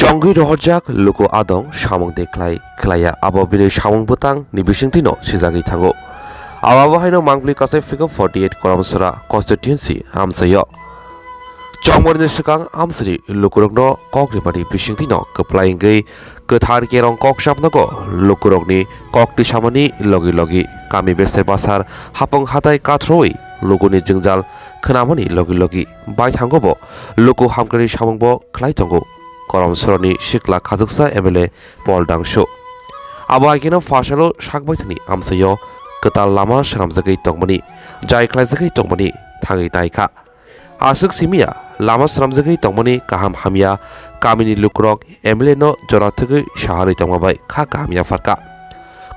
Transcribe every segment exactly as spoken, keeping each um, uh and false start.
Tongwi rohorjak luku adong samung de khlai khlaiya, abo bini samung bwtang ni bisingtwi no sijagwi thango. Abo abo haino Mangpli Kasai Phikap forty eight Koramsora constituency amchaio. Chongmorni swkang amsari lukurokno kok rimani bisingtwi no kwplai wngwi kwthar kerong kok chapnago lukurokni kok tisamani logi logi kami beser basar hapung hatai kathrowi lukuni jwngjal khnamani logi logi baithango bo luku hamkrai samungbo khlai tongo. Koramsoroni sikla khajuksa M L A Paul Dangsu. Abo ageno phasalo sakbaithani amchaio kwtal lama swnamjagwi tongmani, jai khlaijagwi tongmani thangwi naikha. Aswk simiya lama swnamjagwi tongmani kaham hamya kamini lukurok M L A no jora thwgwi saharwi tongma bai kha kaham yapharkha.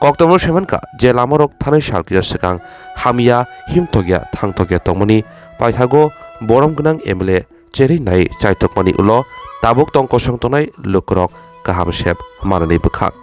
Koktorno saimankha je lamarok thanai sal kisa swkang hamya himthokya thangthokya tongmani paithago borom gwnang M L A cherwi nai chaitokmani ulo tabuk tong kosong tongnai lukurok kaham sep manani bwkhak.